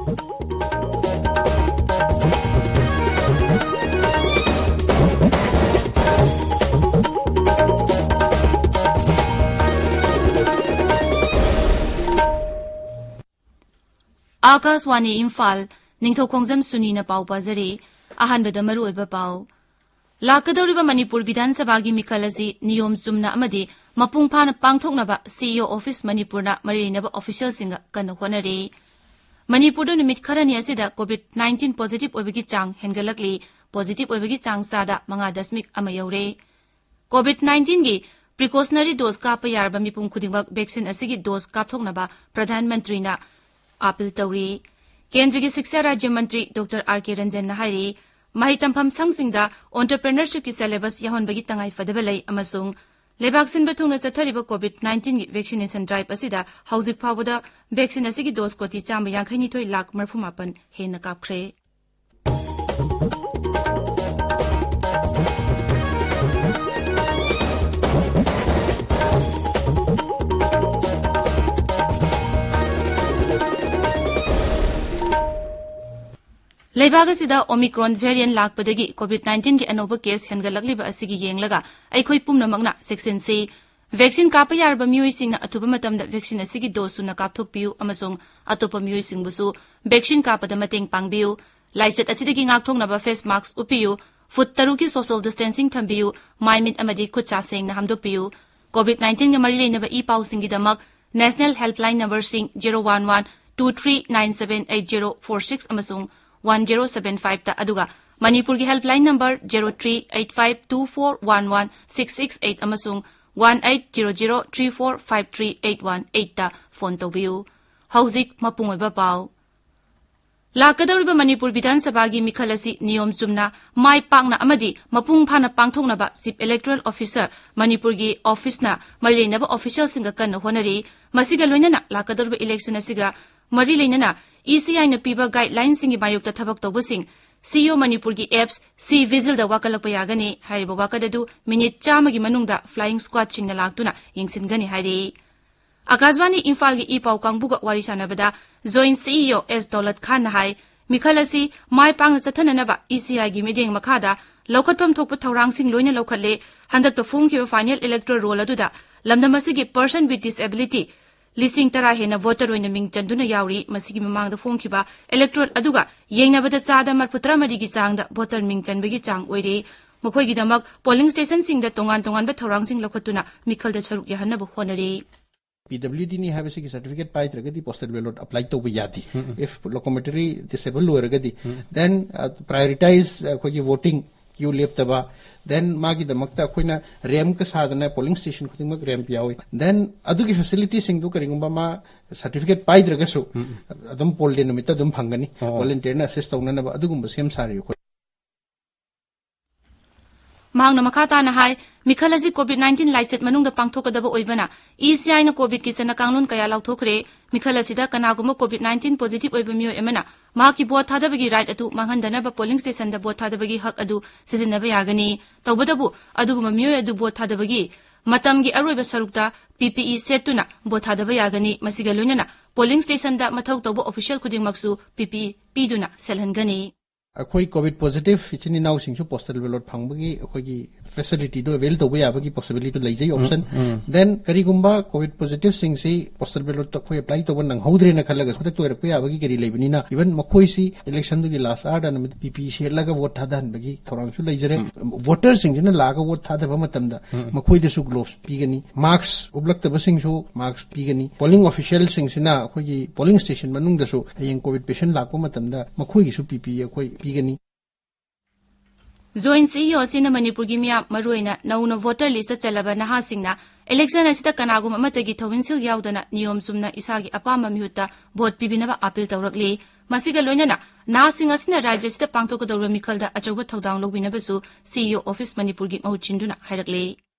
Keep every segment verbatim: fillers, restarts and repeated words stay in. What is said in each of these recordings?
ꯑꯥꯀꯥꯁꯋꯥꯅꯤ ꯏꯝꯐꯥꯜ, ꯅꯤꯡꯊꯧꯈꯣꯡꯖꯝ ꯁꯨꯅꯤꯅ ꯄꯥꯎ ꯄꯥꯖꯔꯤ꯫ ꯑꯍꯥꯟꯕꯗ ꯃꯔꯨꯑꯣꯏꯕ ꯄꯥꯎ꯫ ꯂꯥꯛꯀꯗꯧꯔꯤꯕ ꯃꯅꯤꯄꯨꯔ ꯕꯤꯙꯥꯟ ꯁꯚꯥꯒꯤ ꯃꯤꯈꯜ ꯑꯁꯤ ꯅꯤꯌꯣꯝ ꯆꯨꯝꯅ ꯑꯃꯗꯤ ꯃꯄꯨꯡ ꯐꯥꯅ ꯄꯥꯡꯊꯣꯛꯅꯕ ꯁꯤ ꯏ ꯑꯣ ꯑꯣꯐꯤꯁ ꯃꯅꯤꯄꯨꯔꯅ ꯃꯔꯤ ꯂꯩꯅꯕ ꯑꯣꯐꯤꯁꯤꯌꯦꯜꯁꯤꯡꯒ ꯀꯟꯅ ꯍꯣꯠꯅꯔꯤ꯫ ꯃꯅꯤꯄꯨꯔꯗ ꯅꯨꯃꯤꯠ ꯈꯔꯅꯤ ꯑꯁꯤꯗ ꯀꯣꯚꯤꯗ ꯅꯥꯏꯟꯇꯤꯟ ꯄꯣꯖꯤꯇꯤꯚ ꯑꯣꯏꯕꯒꯤ ꯆꯥꯡ ꯍꯦꯟꯒꯠꯂꯛꯂꯤ꯫ ꯄꯣꯖꯤꯇꯤꯚ ꯑꯣꯏꯕꯒꯤ ꯆꯥꯡ ꯆꯥꯗ ꯃꯉꯥ ꯗꯁꯃꯤꯛ ꯑꯃ ꯌꯧꯔꯦ꯫ ꯀꯣꯚꯤꯗ ꯅꯥꯏꯟꯇꯤꯟꯒꯤ ꯄ꯭ꯔꯤꯀꯣꯁꯅꯔꯤ ꯗꯣꯁ ꯀꯥꯞꯄ ꯌꯥꯔꯕ ꯃꯤꯄꯨꯝ ꯈꯨꯗꯤꯡꯃꯛ ꯚꯦꯛꯁꯤꯟ ꯑꯁꯤꯒꯤ ꯗꯣꯁ ꯀꯥꯞꯊꯣꯛꯅꯕ ꯄ꯭ꯔꯙꯥꯟ ꯃꯟꯇ꯭ꯔꯤꯅ ꯑꯥꯄꯤꯜ ꯇꯧꯔꯤ꯫ ꯀꯦꯟꯗ꯭ꯔꯒꯤ ꯁꯤꯛꯁꯥ ꯔꯥꯖ꯭ꯌ ꯃꯟꯇ꯭ꯔꯤ ꯗꯣꯛꯇꯔ ꯑꯥꯔ ꯀꯦ ꯔꯟꯖꯟꯅ ꯍꯥꯏꯔꯤ, ꯃꯍꯩ ꯇꯝꯐꯝ ꯁꯪꯁꯤꯡꯗ ꯑꯣꯟꯇꯔꯄ꯭ꯔꯦꯅꯔꯁꯤꯞꯀꯤ ꯁꯦꯂꯦꯕꯁ ꯌꯥꯎꯍꯟꯕꯒꯤ ꯇꯉꯥꯏ ꯐꯗꯕ ꯂꯩ ꯑꯃꯁꯨꯡ ꯂꯩꯕꯥꯛ ꯁꯤꯟꯕ ꯊꯨꯡꯅ ꯆꯠꯊꯔꯤꯕ ꯀꯣꯚꯤꯗ ꯅꯥꯏꯟꯇꯤꯟꯒꯤ ꯚꯦꯛꯁꯤꯅꯦꯁꯟ ꯗ꯭ꯔꯥꯏꯚ ꯑꯁꯤꯗ ꯍꯧꯖꯤꯛ ꯐꯥꯎꯕꯗ ꯚꯦꯛꯁꯤꯟ ꯑꯁꯤꯒꯤ ꯗꯣꯁ ꯀꯣꯇꯤ ꯆꯥꯝꯃ ꯌꯥꯡꯈꯩ ꯅꯤꯊꯣꯏ ꯂꯥꯈ ꯃꯔꯤꯐꯨ ꯃꯥꯄꯟ ꯍꯦꯟꯅ ꯀꯥꯞꯈ꯭ꯔꯦ꯫ ꯂꯩꯕꯥꯛ ꯑꯁꯤꯗ ꯑꯣꯃꯤꯀ꯭ꯔꯣꯟ ꯚꯦꯔꯤꯌꯦꯟ ꯂꯥꯛꯄꯗꯒꯤ ꯀꯣꯚꯤꯗ ꯅꯥꯏꯟꯇꯤꯟꯒꯤ ꯑꯅꯧꯕ ꯀꯦꯁ ꯍꯦꯟꯒꯠꯂꯛꯂꯤꯕ ꯑꯁꯤꯒꯤ ꯌꯦꯡꯂꯒ ꯑꯩꯈꯣꯏ ꯄꯨꯝꯅꯃꯛꯅ ꯆꯦꯛꯁꯤꯟꯁꯤ꯫ ꯚꯦꯛꯁꯤꯟ ꯀꯥꯞꯄ ꯌꯥꯔꯕ ꯃꯤꯑꯣꯏꯁꯤꯡꯅ ꯑꯊꯨꯕ ꯃꯇꯝꯗ ꯚꯦꯛꯁꯤꯟ ꯑꯁꯤꯒꯤ ꯗꯣꯁ ꯁꯨꯅ ꯀꯥꯞꯊꯣꯛꯄꯤꯌꯨ ꯑꯃꯁꯨꯡ ꯑꯇꯣꯞꯄ ꯃꯤꯑꯣꯏꯁꯤꯡꯕꯨꯁꯨ ꯚꯦꯛꯁꯤꯟ ꯀꯥꯞꯄꯗ ꯃꯇꯦꯡ ꯄꯥꯡꯕꯤꯌꯨ꯫ ꯂꯥꯏꯆꯠ ꯑꯁꯤꯗꯒꯤ ꯉꯥꯛꯊꯣꯛꯅꯕ ꯐꯦꯁ ꯃꯥꯁꯛ ꯎꯞꯄꯤꯌꯨ, ꯐꯨꯠ ꯇꯔꯨꯛꯀꯤ ꯁꯣꯁꯤꯌꯦꯜ ꯗꯤꯁꯇꯦꯟꯁꯤꯡ ꯊꯝꯕꯤꯌꯨ, ꯃꯥꯏ ꯃꯤꯠ ꯑꯃꯗꯤ ꯈꯨꯠ ꯁꯥ ꯁꯦꯡꯅ ꯍꯥꯝꯗꯣꯛꯄꯤꯌꯨ꯫ ꯀꯣꯚꯤꯗ ꯅꯥꯏꯟꯇꯤꯟꯒ ꯃꯔꯤ ꯂꯩꯅꯕ ꯏ ꯄꯥꯎꯁꯤꯡꯒꯤꯗꯃꯛ ꯅꯦꯁꯅꯦꯜ ꯍꯦꯜꯞꯂꯥꯏꯟ ꯅꯝꯕꯔꯁꯤꯡ zero one one two three nine seven eight zero four six ꯑꯃꯁꯨꯡ ꯋꯥꯟ ꯖꯦꯔꯣ ꯁꯚꯦꯟ ꯐꯥꯏꯚꯇ, ꯑꯗꯨꯒ ꯃꯅꯤꯄꯨꯔꯒꯤ helpline number zero three eight five two four one one six six eight ꯑꯃꯁꯨꯡ one eight zero zero three four five three eight one ꯑꯩꯠꯇ phone ꯇꯧꯕꯤꯌꯨ꯫ ꯍꯧꯖꯤꯛ ꯃꯄꯨꯡ ꯑꯣꯏꯕ ꯄꯥꯎ꯫ ꯂꯥꯛꯀꯗꯧꯔꯤꯕ ꯃꯅꯤꯄꯨꯔ ꯕꯤꯙꯥꯟ ꯁꯚꯥꯒꯤ ꯃꯤꯈꯜ ꯑꯁꯤ ꯅꯤꯌꯣꯝ ꯆꯨꯝꯅ, ꯃꯥꯏ ꯄꯥꯛꯅ ꯑꯃꯗꯤ ꯃꯄꯨꯡ ꯐꯥꯅ ꯄꯥꯡꯊꯣꯛꯅꯕ ꯆꯤꯐ ꯏꯂꯦꯛꯇꯣꯔꯦꯜ ꯑꯣꯐꯤꯁꯥꯔ, ꯃꯅꯤꯄꯨꯔꯒꯤ ꯑꯣꯐꯤꯁꯅ ꯃꯔꯤ ꯂꯩꯅꯕ ꯑꯣꯐꯤꯁꯤꯌꯦꯜꯁꯤꯡꯒ ꯀꯟꯅ ꯍꯣꯠꯅꯔꯤ꯫ ꯃꯁꯤꯒ ꯂꯣꯏꯅꯅ ꯂꯥꯛꯀꯗꯧꯔꯤꯕ ꯏꯂꯦꯛꯁꯟ ꯑꯁꯤꯒ ꯃꯔꯤ ꯂꯩꯅꯅ ꯏ ꯁꯤ ꯑꯥꯏꯅ ꯄꯤꯕ ꯒꯥꯏꯗꯂꯥꯏꯟꯁꯤꯡꯒꯤ ꯃꯥꯌꯣꯛꯇ ꯊꯕꯛ ꯇꯧꯕꯁꯤꯡ ꯁꯤ ꯏ ꯑꯣ ꯃꯅꯤꯄꯨꯔꯒꯤ ꯑꯦꯞꯁ ꯁꯤ ꯚꯤꯖꯤꯜꯗ ꯋꯥꯀꯠꯂꯛꯄ ꯌꯥꯒꯅꯤ꯫ ꯍꯥꯏꯔꯤꯕ ꯋꯥꯀꯠ ꯑꯗꯨ ꯃꯤꯅꯤꯠ ꯆꯥꯝꯃꯒꯤ ꯃꯅꯨꯡꯗ ꯐ꯭ꯂꯥꯏꯌꯤꯡ ꯁ꯭ꯀ꯭ꯋꯥꯗꯁꯤꯡꯅ ꯂꯥꯛꯇꯨꯅ ꯌꯦꯡꯁꯤꯟꯒꯅꯤ ꯍꯥꯏꯔꯤ꯫ ꯑꯀꯥꯁꯕꯥꯅꯤ ꯏꯝꯐꯥꯜꯒꯤ ꯏ ꯄꯥꯎ ꯀꯥꯡꯕꯨꯒ ꯋꯥꯔꯤ ꯁꯥꯟꯅꯕꯗ Joint CEO S Daulat Khanꯅ ꯍꯥꯏ, ꯃꯤꯈꯜ ꯑꯁꯤ ꯃꯥꯏ ꯄꯥꯛꯅ ꯆꯠꯊꯅꯅꯕ ECIꯒꯤ ꯃꯤꯠꯌꯦꯡ ꯃꯈꯥꯗ ꯂꯧꯈꯠꯐꯝ ꯊꯣꯛꯄ ꯊꯧꯔꯥꯡꯁꯤꯡ ꯂꯣꯏꯅ ꯂꯧꯈꯠꯂꯦ꯫ ꯍꯟꯗꯛꯇ ꯐꯣꯡꯈꯤꯕ final electoral roll ꯑꯗꯨꯗ ꯂꯝꯗꯝ ꯑꯁꯤꯒꯤ person with disability ꯂꯤꯁꯤꯡ ꯇꯔꯥ ꯍꯦꯟꯅ voter ꯑꯣꯏꯅ ꯃꯤꯡ ꯆꯟꯗꯨꯅ ꯌꯥꯎꯔꯤ꯫ ꯃꯁꯤꯒꯤ ꯃꯃꯥꯡꯗ ꯐꯣꯡꯈꯤꯕ electoral ꯑꯗꯨꯒ ꯌꯦꯡꯅꯕꯗ ꯆꯥꯗ ꯃꯔꯐꯨꯇꯔꯥ ꯃꯔꯤꯒꯤ ꯆꯥꯡꯗ voter ꯃꯤꯡ ꯆꯟꯕꯒꯤ ꯆꯥꯡ ꯑꯣꯏꯔꯦ꯫ ꯃꯈꯣꯏꯒꯤꯗꯃꯛ polling stationꯁꯤꯡꯗ ꯇꯣꯉꯥꯟ ꯇꯣꯉꯥꯟꯕ ꯊꯧꯔꯥꯡꯁꯤꯡ ꯂꯧꯈꯠꯇꯨꯅ ꯃꯤꯈꯜꯗ ꯁꯔꯨꯛ ꯌꯥꯍꯟꯅꯕ ꯍꯣꯠꯅꯔꯤ꯫ PWDꯅꯤ ꯍꯥꯏꯕꯁꯤꯒꯤ certificate ꯄꯥꯏꯗ꯭ꯔꯒꯗꯤ postal ballot apply ꯇꯧꯕ ꯌꯥꯗꯦ꯫ If locomotory disable ꯑꯣꯏꯔꯒꯗꯤ, then, uh, prioritize, uh, ꯑꯩꯈꯣꯏꯒꯤ voting queue ꯂꯦꯞꯇꯕ, then ꯃꯥꯒꯤꯗꯃꯛꯇ ꯑꯩꯈꯣꯏꯅ rampꯀ ꯁꯥꯗꯅ polling station ꯈꯨꯗꯤꯡꯃꯛ ramp ꯌꯥꯎꯏ꯫ Then ꯑꯗꯨꯒꯤ facilityꯁꯤꯡꯗꯨ ꯀꯔꯤꯒꯨꯝꯕ ꯃꯥ certificate ꯄꯥꯏꯗ꯭ꯔꯒꯁꯨ ꯑꯗꯨꯝ poll day ꯅꯨꯃꯤꯠꯇ ꯑꯗꯨꯝ ꯐꯪꯒꯅꯤ꯫ Volunteerꯅ assist ꯇꯧꯅꯅꯕ ꯑꯗꯨꯒꯨꯝꯕ ꯁꯦꯝ ꯁꯥꯔꯤ ꯑꯩꯈꯣꯏ꯫ ꯃꯍꯥꯛꯅ ꯃꯈꯥ ꯇꯥꯅ ꯍꯥꯏ, ꯃꯤꯈꯜ ꯑꯁꯤ COVID nineteen ꯂꯥꯏꯆꯠ ꯃꯅꯨꯡꯗ ꯄꯥꯡꯊꯣꯛꯀꯗꯕ ꯑꯣꯏꯕꯅ, ECIꯅ COVIDꯀꯤ ꯆꯠꯅ ꯀꯥꯡꯂꯣꯟ ꯀꯌꯥ ꯂꯥꯎꯊꯣꯛꯈ꯭ꯔꯦ꯫ ꯃꯤꯈꯜ ꯑꯁꯤꯗ ꯀꯅꯥꯒꯨꯝꯕ COVID nineteen positive ꯑꯣꯏꯕ ꯃꯤꯑꯣꯏ ꯑꯃꯅ ꯃꯍꯥꯛꯀꯤ vote ꯊꯥꯗꯕꯒꯤ right ꯑꯗꯨ ꯃꯥꯡꯍꯟꯗꯅꯕ polling stationꯗ vote ꯊꯥꯗꯕꯒꯤ ꯍꯛ ꯑꯗꯨ ꯁꯤꯖꯤꯟꯅꯕ ꯌꯥꯒꯅꯤ꯫ ꯇꯧꯕꯇꯕꯨ, ꯑꯗꯨꯒꯨꯝꯕ ꯃꯤꯑꯣꯏ ꯑꯗꯨ vote ꯊꯥꯗꯕꯒꯤ ꯃꯇꯝꯒꯤ ꯑꯔꯣꯏꯕ ꯁꯔꯨꯛꯇ PPE ꯁꯦꯠꯇꯨꯅ vote ꯊꯥꯗꯕ ꯌꯥꯒꯅꯤ꯫ ꯃꯁꯤꯒ ꯂꯣꯏꯅꯅ polling stationꯗ ꯃꯊꯧ ꯇꯧꯕ official ꯈꯨꯗꯤꯡꯃꯛꯁꯨ PPE ꯄꯤꯗꯨꯅ ꯁꯦꯜꯍꯟꯒꯅꯤ꯫ ꯑꯩꯈꯣꯏ COVID positive ꯏꯆꯤꯟ ꯏꯅꯥꯎꯁꯤꯡꯁꯨ postal ballot ꯐꯪꯕꯒꯤ ꯑꯩꯈꯣꯏꯒꯤ facilityꯗꯣ avail ꯇꯧꯕ ꯌꯥꯕꯒꯤ possibilityꯗꯣ ꯂꯩꯖꯩ, option꯫ Then ꯀꯔꯤꯒꯨꯝꯕ COVID positiveꯁꯤꯡꯁꯤ postal ballotꯇ ꯑꯩꯈꯣꯏ apply ꯇꯧꯕ ꯅꯪꯍꯧꯗ꯭ꯔꯦꯅ ꯈꯜꯂꯒ ꯈꯨꯗꯛꯇ ꯑꯣꯏꯔꯛꯄ ꯌꯥꯕꯒꯤ ꯀꯔꯤ ꯂꯩꯕꯅꯤꯅ, even ꯃꯈꯣꯏꯁꯤ electionꯗꯨꯒꯤ last hourꯗ ꯅꯨꯃꯤꯠ PPE ꯁꯦꯠꯂꯒ vote ꯊꯥꯗꯍꯟꯕꯒꯤ ꯊꯧꯔꯥꯡꯁꯨ ꯂꯩꯖꯔꯦ꯫ Voterꯁꯤꯡꯁꯤꯅ ꯂꯥꯛꯑꯒ vote ꯊꯥꯗꯕ ꯃꯇꯝꯗ ꯃꯈꯣꯏꯗꯁꯨ gloves ꯄꯤꯒꯅꯤ꯫ Mask ꯎꯞꯂꯛꯇꯕꯁꯤꯡꯁꯨ mask ꯄꯤꯒꯅꯤ꯫ Polling officialꯁꯤꯡꯁꯤꯅ ꯑꯩꯈꯣꯏꯒꯤ polling station ꯃꯅꯨꯡꯗꯁꯨ ꯍꯌꯦꯡ COVID patient ꯂꯥꯛꯄ ꯃꯇꯝꯗ ꯃꯈꯣꯏꯒꯤꯁꯨ PPE ꯑꯩꯈꯣꯏ ꯄꯤꯒꯅꯤ꯫ Joint CEO ꯑꯁꯤꯅ ꯃꯅꯤꯄꯨꯔꯒꯤ ꯃꯤꯌꯥꯝ, ꯃꯔꯨꯑꯣꯏꯅ ꯅꯧꯅ voter listꯇ ꯆꯜꯂꯕ ꯅꯍꯥꯁꯤꯡꯅ election ꯑꯁꯤꯗ ꯀꯅꯥꯒꯨꯝꯕ ꯑꯃꯠꯇꯒꯤ ꯊꯧꯍꯤꯟꯁꯤꯜ ꯌꯥꯎꯗꯅ ꯅꯤꯌꯣꯝ ꯆꯨꯝꯅ ꯏꯁꯥꯒꯤ ꯑꯄꯥꯝꯕ ꯃꯤꯍꯨꯠꯇ vote ꯄꯤꯕꯤꯅꯕ appeal ꯇꯧꯔꯛꯂꯤ꯫ ꯃꯁꯤꯒ ꯂꯣꯏꯅꯅ ꯅꯍꯥꯁꯤꯡ ꯑꯁꯤꯅ ꯔꯥꯖ꯭ꯌ ꯑꯁꯤꯗ ꯄꯥꯡꯊꯣꯛꯀꯗꯧꯔꯤꯕ ꯃꯤꯈꯜꯗ ꯑꯆꯧꯕ ꯊꯧꯗꯥꯡ ꯂꯧꯕꯤꯅꯕꯁꯨ CEO office ꯃꯅꯤꯄꯨꯔꯒꯤ ꯃꯍꯨꯠ ꯁꯤꯟꯗꯨꯅ ꯍꯥꯏꯔꯛꯂꯤ꯫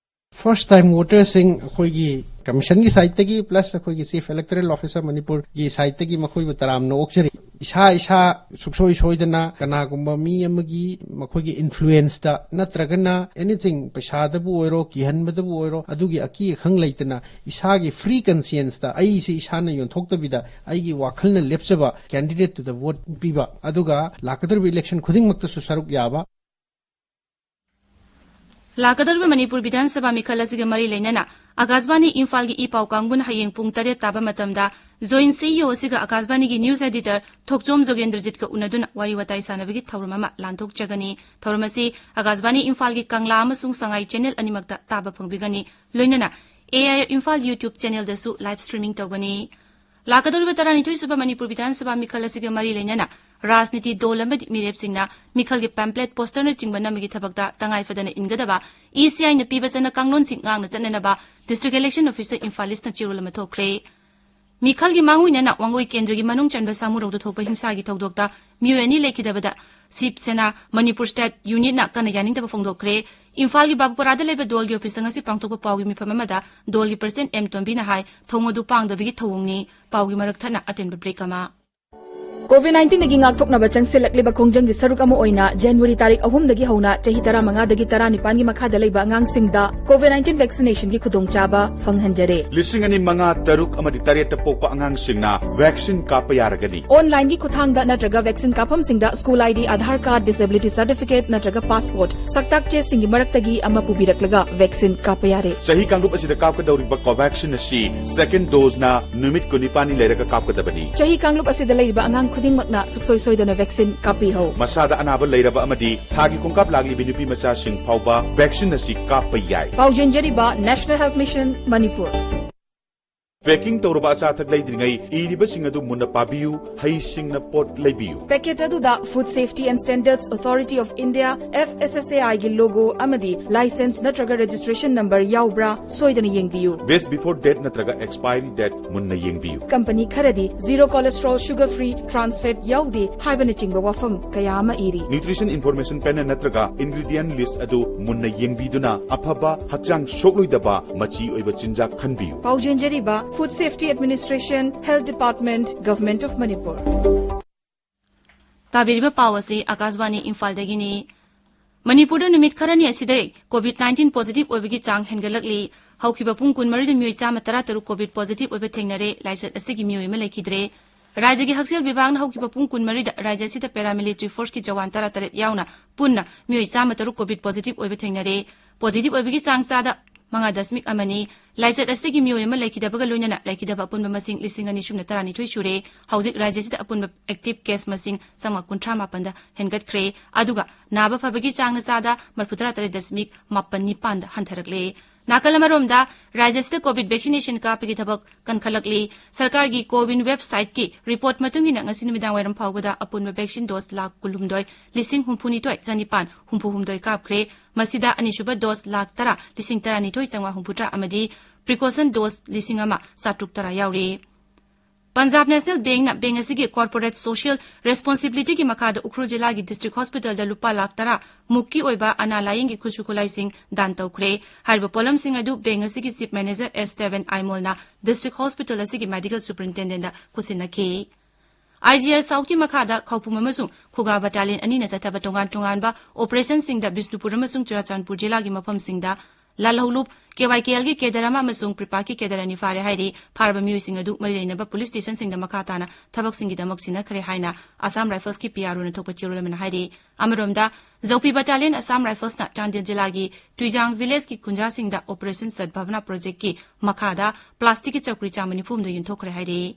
First time votersꯁꯤꯡ ꯑꯩꯈꯣꯏꯒꯤ ꯀꯃꯤꯁꯟꯒꯤ ꯁꯥꯏꯠꯇꯒꯤ plus ꯑꯩꯈꯣꯏꯒꯤ Chief Electoral Officer ꯃꯅꯤꯄꯨꯔꯒꯤ ꯁꯥꯏꯠꯇꯒꯤ ꯃꯈꯣꯏꯕꯨ ꯇꯔꯥꯝꯅ ꯑꯣꯛꯆꯔꯤ꯫ ꯏꯁꯥ ꯏꯁꯥ ꯁꯨꯛꯁꯣꯏ ꯁꯣꯏꯗꯅ ꯀꯅꯥꯒꯨꯝꯕ ꯃꯤ ꯑꯃꯒꯤ ꯃꯈꯣꯏꯒꯤ influenceꯇ ꯅꯠꯇ꯭ꯔꯒꯅ anything ꯄꯩꯁꯥꯗꯕꯨ ꯑꯣꯏꯔꯣ, ꯀꯤꯍꯟꯕꯗꯕꯨ ꯑꯣꯏꯔꯣ, ꯑꯗꯨꯒꯤ ꯑꯀꯤ ꯑꯈꯪ ꯂꯩꯇꯅ ꯏꯁꯥꯒꯤ free conscienceꯇ ꯑꯩꯁꯤ ꯏꯁꯥꯅ ꯌꯣꯟꯊꯣꯛꯇꯕꯤꯗ ꯑꯩꯒꯤ ꯋꯥꯈꯜꯅ ꯂꯦꯞꯆꯕ candidateꯇꯨꯗ vote ꯄꯤꯕ, ꯑꯗꯨꯒ ꯂꯥꯛꯀꯗꯧꯔꯤꯕ election ꯈꯨꯗꯤꯡꯃꯛꯇꯁꯨ ꯁꯔꯨꯛ ꯌꯥꯕ꯫ ꯂꯥꯛꯀꯗꯧꯔꯤꯕ ꯃꯅꯤꯄꯨꯔ ꯕꯤꯙꯥꯟ ꯁꯚꯥ ꯃꯤꯈꯜ ꯑꯁꯤꯒ ꯃꯔꯤ ꯂꯩꯅꯅ ꯑꯀꯥꯁꯕꯥꯅꯤ ꯏꯝꯐꯥꯜꯒꯤ ꯏ ꯄꯥꯎ ꯀꯥꯡꯕꯨꯅ ꯍꯌꯦꯡ ꯄꯨꯡ ꯇꯔꯦꯠ ꯇꯥꯕ ꯃꯇꯝꯗ Joint CEO ꯑꯁꯤꯒ ꯑꯀꯥꯁꯕꯥꯅꯤꯒꯤ news editor ꯊꯣꯛꯆꯣꯝ ꯖꯣꯒꯦꯟꯗ꯭ꯔꯖꯤꯠꯀ ꯎꯅꯗꯨꯅ ꯋꯥꯔꯤ ꯋꯥꯇꯥꯏ ꯁꯥꯟꯅꯕꯒꯤ ꯊꯧꯔꯝ ꯑꯃ ꯂꯥꯟꯊꯣꯛꯆꯒꯅꯤ꯫ ꯊꯧꯔꯝ ꯑꯁꯤ ꯑꯀꯥꯁꯕꯥꯅꯤ ꯏꯝꯐꯥꯜꯒꯤ ꯀꯪꯂꯥ ꯑꯃꯁꯨꯡ ꯁꯉꯥꯏ channel ꯑꯅꯤꯃꯛꯇ ꯇꯥꯕ ꯐꯪꯕꯤꯒꯅꯤ꯫ ꯂꯣꯏꯅꯅ AIR Imphal YouTube channelꯗꯁꯨ live streaming ꯇꯧꯒꯅꯤ꯫ ꯂꯥꯛꯀꯗꯧꯔꯤꯕ ꯇꯔꯥꯅꯤꯊꯣꯏ ꯁꯨꯕ ꯃꯅꯤꯄꯨꯔ ꯕꯤꯙꯥꯟ ꯁꯚꯥ ꯃꯤꯈꯜ ꯑꯁꯤꯒ ꯃꯔꯤ ꯂꯩꯅꯅ ꯔꯥꯖꯅꯤꯇꯤ ꯗꯣꯜ ꯑꯃꯗꯤ ꯃꯤꯔꯦꯞꯁꯤꯡꯅ ꯃꯤꯈꯜꯒꯤ pamphlet, posterꯅꯆꯤꯡꯕ ꯅꯝꯕꯒꯤ ꯊꯕꯛꯇ ꯇꯉꯥꯏ ꯐꯗꯅ ꯏꯟꯒꯗꯕ ECIꯅ ꯄꯤꯕ ꯆꯠꯅ ꯀꯥꯡꯂꯣꯟꯁꯤꯡ ꯉꯥꯛꯅ ꯆꯠꯅꯅꯕ District Election Officer Imphal Eastꯅ ꯆꯦꯔꯣꯜ ꯑꯃ ꯊꯣꯛꯈ꯭ꯔꯦ꯫ ꯃꯤꯈꯜꯒꯤ ꯃꯥꯡꯑꯣꯏꯅꯅ ꯋꯥꯡꯒꯣꯏ ꯀꯦꯟꯗ꯭ꯔꯒꯤ ꯃꯅꯨꯡ ꯆꯟꯕ ꯁꯥꯃꯨꯔꯧꯗ ꯊꯣꯛꯄ ꯍꯤꯡꯁꯥꯒꯤ ꯊꯧꯗꯣꯛꯇ ꯃꯤꯑꯣꯏ ꯑꯅꯤ ꯂꯩꯈꯤꯗꯕꯗ ꯁꯤꯕ ꯁꯦꯅꯥ ꯃꯅꯤꯄꯨꯔ State Unitꯅ ꯀꯟꯅ ꯌꯥꯅꯤꯡꯗꯕ ꯐꯣꯡꯗꯣꯛꯈ꯭ꯔꯦ꯫ ꯏꯝꯐꯥꯜꯒꯤ ꯕꯥꯕꯨꯄꯥꯔꯥꯗ ꯂꯩꯕ ꯗꯣꯜꯒꯤ ꯑꯣꯐꯤꯁꯇ ꯉꯁꯤ ꯄꯥꯡꯊꯣꯛꯄ ꯄꯥꯎꯒꯤ ꯃꯤꯐꯝ ꯑꯃꯗ ꯗꯣꯜꯒꯤ President ꯑꯦꯝ ꯇꯣꯝꯕꯤꯅ ꯍꯥꯏ, ꯊꯧꯑꯣꯡ ꯑꯗꯨ ꯄꯥꯡꯗꯕꯒꯤ ꯊꯧꯑꯣꯡꯅꯤ꯫ ꯄꯥꯎꯒꯤ ꯃꯔꯛ ꯊꯠꯅ ꯑꯇꯦꯟꯕ break ꯑꯃ꯫ COVID nineteenꯗꯒꯤ ꯉꯥꯛꯊꯣꯛꯅꯕ ꯆꯪꯁꯤꯜꯂꯛꯂꯤꯕ ꯈꯣꯡꯖꯪꯒꯤ ꯁꯔꯨꯛ ꯑꯃ ꯑꯣꯏꯅ January ꯇꯥꯔꯤꯛ ꯑꯍꯨꯝꯗꯒꯤ ꯍꯧꯅ ꯆꯍꯤ ꯇꯔꯥꯃꯉꯥꯗꯒꯤ ꯇꯔꯥꯅꯤꯄꯥꯟꯒꯤ ꯃꯈꯥꯗ ꯂꯩꯕ ꯑꯉꯥꯡꯁꯤꯡꯗ COVID nineteen vaccinationꯒꯤ ꯈꯨꯗꯣꯡꯆꯥꯕ ꯐꯪꯍꯟꯖꯔꯦ꯫ ꯂꯤꯁꯤꯡ ꯑꯅꯤ ꯃꯉꯥ, ꯇꯔꯨꯛ ꯑꯃꯗꯤ ꯇꯔꯦꯠꯇ ꯄꯣꯛꯄ ꯑꯉꯥꯡꯁꯤꯡꯅ vaccine ꯀꯥꯞꯄ ꯌꯥꯔꯒꯅꯤ꯫ Onlineꯒꯤ ꯈꯨꯠꯊꯥꯡꯗ ꯅꯠꯇ꯭ꯔꯒ vaccine ꯀꯥꯞꯐꯝꯁꯤꯡꯗ school ID, Aadhaar card, disability certificate ꯅꯠꯇ꯭ꯔꯒ passport, ꯁꯛꯇꯥꯛ ꯆꯦꯁꯤꯡꯒꯤ ꯃꯔꯛꯇꯒꯤ ꯑꯃ ꯄꯨꯕꯤꯔꯛꯂꯒ vaccine ꯀꯥꯞꯄ ꯌꯥꯔꯦ꯫ ꯆꯍꯤ ꯀꯥꯡꯂꯨꯞ ꯑꯁꯤꯗ ꯀꯥꯞꯀꯗꯧꯔꯤꯕ Covaxin ꯑꯁꯤ second doseꯅ ꯅꯨꯃꯤꯠ ꯀꯨꯟꯅꯤꯄꯥꯟꯅꯤ ꯂꯩꯔꯒ ꯀꯥꯞꯀꯗꯕꯅꯤ꯫ ꯆꯍꯤ ꯀꯥꯡꯂꯨꯞ ꯑꯁꯤꯗ ꯂꯩꯔꯤꯕ ꯑꯉꯥꯡ ꯈꯨꯗꯤꯡꯃꯛꯅ ꯁꯨꯛꯁꯣꯏ ꯁꯣꯏꯗꯅ vaccine ꯀꯥꯞꯄꯤꯍꯧ꯫ ꯃꯁꯥꯗ ꯑꯅꯥꯕ ꯂꯩꯔꯕ ꯑꯃꯗꯤ ꯊꯥꯒꯤ ꯈꯣꯡꯀꯥꯞ ꯂꯥꯛꯂꯤꯕꯤ ꯅꯨꯄꯤ ꯃꯆꯥꯁꯤꯡ ꯐꯥꯎꯕ vaccine ꯑꯁꯤ ꯀꯥꯞꯄ ꯌꯥꯏ꯫ ꯄꯥꯎꯖꯦꯟꯖꯔꯤꯕ National Health Mission Manipur. Packing ꯇꯧꯔꯕ ꯑꯆꯥ ꯑꯊꯛ ꯂꯩꯗ꯭ꯔꯤꯉꯩ ꯏꯔꯤꯕꯁꯤꯡ ꯑꯗꯨ ꯃꯨꯟꯅ ꯄꯥꯕꯤꯌꯨ, ꯍꯩꯁꯤꯡꯅ ꯄꯣꯠ ꯂꯩꯕꯤꯌꯨ꯫ Packet ꯑꯗꯨꯗ Food Safety and Standards Authority of India, F S S A I ꯒꯤ logo ꯑꯃꯗꯤ license ꯅꯠꯇ꯭ꯔꯒ registration number ꯌꯥꯎꯕ꯭ꯔꯥ ꯁꯣꯏꯗꯅ ꯌꯦꯡꯕꯤꯌꯨ꯫ Best before date ꯅꯠꯇ꯭ꯔꯒ expiry date ꯃꯨꯟꯅ ꯌꯦꯡꯕꯤꯌꯨ꯫ Company ꯈꯔꯗꯤ zero cholesterol, sugar free, trans fat ꯌꯥꯎꯗꯦ ꯍꯥꯏꯕꯅꯆꯤꯡꯕ ꯋꯥꯐꯝ ꯀꯌꯥ ꯑꯃ ꯏꯔꯤ꯫ Nutrition Information Panel ꯅꯠꯇ꯭ꯔꯒ ingredient list ꯑꯗꯨ ꯃꯨꯟꯅ ꯌꯦꯡꯕꯤꯗꯨꯅ ꯑꯐꯕ, ꯍꯛꯆꯥꯡ ꯁꯣꯛꯂꯣꯏꯗꯕ, ꯃꯆꯤ ꯑꯣꯏꯕ ꯆꯤꯟꯖꯥꯛ ꯈꯟꯕꯤꯌꯨ꯫ ꯄꯥꯎꯖꯦꯟꯖꯔꯤꯕ Food Safety Administration, Health Department, Government of Manipur꯫ ꯇꯥꯕꯤꯔꯤꯕ ꯄꯥꯎ ꯑꯁꯤ ꯑꯀꯥꯁꯕꯥꯅꯤ ꯏꯝꯐꯥꯜꯗꯒꯤꯅꯤ꯫ ꯃꯅꯤꯄꯨꯔꯗ ꯅꯨꯃꯤꯠ ꯈꯔꯅꯤ ꯑꯁꯤꯗ COVID nineteen positive ꯑꯣꯏꯕꯒꯤ ꯆꯥꯡ ꯍꯦꯟꯒꯠꯂꯛꯂꯤ꯫ ꯍꯧꯈꯤꯕ ꯄꯨꯡ ꯀꯨꯟꯃꯔꯤꯗ ꯃꯤꯑꯣꯏ ꯆꯥꯝꯃ ꯇꯔꯥ ꯇꯔꯨꯛ COVID positive ꯑꯣꯏꯕ ꯊꯦꯡꯅꯔꯦ꯫ ꯂꯥꯏꯆꯠ ꯑꯁꯤꯒꯤ ꯃꯤꯑꯣꯏ ꯑꯃ ꯂꯩꯈꯤꯗ꯭ꯔꯦ꯫ ꯔꯥꯖ꯭ꯌꯒꯤ ꯍꯛꯁꯦꯜ ꯕꯤꯚꯥꯒꯅ ꯍꯧꯈꯤꯕ ꯄꯨꯡ ꯀꯨꯟꯃꯔꯤꯗ ꯔꯥꯖ꯭ꯌ ꯑꯁꯤꯗ paramilitary forceꯀꯤ ꯖꯋꯥꯟ ꯇꯔꯥ ꯇꯔꯦꯠ ꯌꯥꯎꯅ ꯄꯨꯟꯅ ꯃꯤꯑꯣꯏ ꯆꯥꯝꯃ ꯇꯔꯨꯛ COVID positive ꯑꯣꯏꯕ ꯊꯦꯡꯅꯔꯦ꯫ Positive ꯑꯣꯏꯕꯒꯤ ꯆꯥꯡ ꯆꯥꯗ ꯃꯉꯥ ꯗꯁꯃꯤꯛ ꯑꯃꯅꯤ꯫ ꯂꯥꯏꯆꯠ ꯑꯁꯤꯒꯤ ꯃꯤꯑꯣꯏ ꯑꯃ ꯂꯩꯈꯤꯗꯕꯒ ꯂꯣꯏꯅꯅ ꯂꯩꯈꯤꯗꯕ ꯑꯄꯨꯟꯕ ꯃꯁꯤꯡ ꯂꯤꯁꯤꯡ ꯑꯅꯤ ꯁꯨꯞꯅ ꯇꯔꯥꯅꯤꯊꯣꯏ ꯁꯨꯔꯦ꯫ ꯍꯧꯖꯤꯛ ꯔꯥꯖ꯭ꯌ ꯑꯁꯤꯗ ꯑꯄꯨꯟꯕ active case ꯃꯁꯤꯡ ꯆꯥꯝꯃꯉꯥ ꯀꯨꯟꯊ꯭ꯔꯥ ꯃꯥꯄꯟꯗ ꯍꯦꯟꯒꯠꯈ꯭ꯔꯦ꯫ ꯑꯗꯨꯒ ꯅꯥꯕ ꯐꯕꯒꯤ ꯆꯥꯡꯅ ꯆꯥꯗ ꯃꯔꯤꯐꯨ ꯇꯔꯥ ꯇꯔꯦꯠ ꯗꯁꯃꯤꯛ ꯃꯥꯄꯟ ꯅꯤꯄꯥꯟꯗ ꯍꯟꯊꯔꯛꯂꯦ꯫ ꯅꯥꯀꯜ ꯑꯃꯔꯣꯝꯗ, ꯔꯥꯖ꯭ꯌ ꯑꯁꯤꯗ COVID vaccination ꯀꯥꯞꯄꯒꯤ ꯊꯕꯛ ꯀꯟꯈꯠꯂꯛꯂꯤ꯫ ꯁꯔꯀꯥꯔꯒꯤ CoWIN websiteꯀꯤ report ꯃꯇꯨꯡ ꯏꯟꯅ ꯉꯁꯤ ꯅꯨꯃꯤꯗꯥꯡ ꯋꯥꯏꯔꯝ ꯐꯥꯎꯕꯗ ꯑꯄꯨꯟꯕ vaccine dose ꯂꯥꯈ ꯀꯨꯟꯍꯨꯝꯗꯣꯏ ꯂꯤꯁꯤꯡ ꯍꯨꯝꯐꯨꯅꯤꯊꯣꯏ ꯆꯅꯤꯄꯥꯟ ꯍꯨꯝꯐꯨ ꯍꯨꯝꯗꯣꯏ ꯀꯥꯞꯈ꯭ꯔꯦ꯫ ꯃꯁꯤꯗ ꯑꯅꯤꯁꯨꯕ dose ꯂꯥꯈ ꯇꯔꯥ ꯂꯤꯁꯤꯡ ꯇꯔꯥꯅꯤꯊꯣꯏ ꯆꯥꯝꯃꯉꯥ ꯍꯨꯝꯐꯨꯇꯔꯥ ꯑꯃꯗꯤ precaution dose ꯂꯤꯁꯤꯡ ꯑꯃ ꯆꯥꯇ꯭ꯔꯨꯛ ꯇꯔꯥ ꯌꯥꯎꯔꯤ꯫ ꯄꯟꯖꯥꯕ ꯅꯦꯁꯅꯦꯜ ꯕꯦꯡꯅ ꯕꯦꯡ ꯑꯁꯤꯒꯤ corporate social responsibilityꯒꯤ ꯃꯈꯥꯗ ꯎꯈ꯭ꯔꯨꯜ ꯖꯤꯂꯥꯒꯤ district hospitalꯗ ꯂꯨꯄꯥ ꯂꯥꯈ ꯇꯔꯥ ꯃꯨꯛꯀꯤ ꯑꯣꯏꯕ ꯑꯅꯥ ꯂꯥꯌꯦꯡꯒꯤ ꯈꯨꯠꯁꯨ ꯈꯨꯠꯂꯥꯏꯁꯤꯡ ꯗꯥꯟ ꯇꯧꯈ꯭ꯔꯦ꯫ ꯍꯥꯏꯔꯤꯕ ꯄꯣꯠꯂꯝꯁꯤꯡ ꯑꯗꯨ ꯕꯦꯡ ꯑꯁꯤꯒꯤ chief manager S Devon Aimolꯅ district hospital ꯑꯁꯤꯒꯤ medical superintendentꯗ ꯈꯨꯠꯁꯤꯟꯅꯈꯤ꯫ IGL Southꯀꯤ ꯃꯈꯥꯗ ꯈꯧꯄꯨꯝ ꯑꯃꯁꯨꯡ ꯈꯨꯒꯥ battalion ꯑꯅꯤꯅ ꯆꯠꯊꯕ ꯇꯣꯉꯥꯟ ꯇꯣꯉꯥꯟꯕ operationꯁꯤꯡꯗ ꯕꯤꯁꯅꯨꯄꯨꯔ ꯑꯃꯁꯨꯡ ꯆꯨꯔꯥꯆꯥꯟꯄꯨꯔ ꯖꯤꯂꯥꯒꯤ ꯃꯐꯝꯁꯤꯡꯗ ꯂꯥꯜꯍꯧꯂꯨꯞ, KYKLꯒꯤ cadre ꯑꯃ ꯑꯃꯁꯨꯡ PREPAKꯀꯤ cadre ꯑꯅꯤ ꯐꯥꯔꯦ ꯍꯥꯏꯔꯤ꯫ ꯐꯥꯔꯕ ꯃꯤꯑꯣꯏꯁꯤꯡ ꯑꯗꯨ ꯃꯔꯤ ꯂꯩꯅꯕ police stationꯁꯤꯡꯗ ꯃꯈꯥ ꯇꯥꯅ ꯊꯕꯛꯁꯤꯡꯒꯤꯗꯃꯛ ꯁꯤꯟꯅꯈ꯭ꯔꯦ ꯍꯥꯏꯅ Assam Riflesꯀꯤ PROꯅ ꯊꯣꯛꯄ ꯆꯦꯔꯣꯜ ꯑꯃꯅ ꯍꯥꯏꯔꯤ꯫ ꯑꯃꯔꯣꯝꯗ, ꯖꯧꯄꯤ battalionꯅ Assam Riflesꯅ ꯆꯥꯟꯗꯦꯜ ꯖꯤꯂꯥꯒꯤ ꯇꯨꯏꯖꯥꯡ villageꯀꯤ ꯈꯨꯟꯖꯥꯁꯤꯡꯗ Operation Sadbhavna projectꯀꯤ ꯃꯈꯥꯗ plasticꯀꯤ ꯆꯧꯀ꯭ꯔꯤ ꯆꯥꯝꯃ ꯅꯤꯐꯨ ꯍꯨꯝꯗꯣꯏ ꯌꯦꯟꯊꯣꯛꯈ꯭ꯔꯦ ꯍꯥꯏꯔꯤ꯫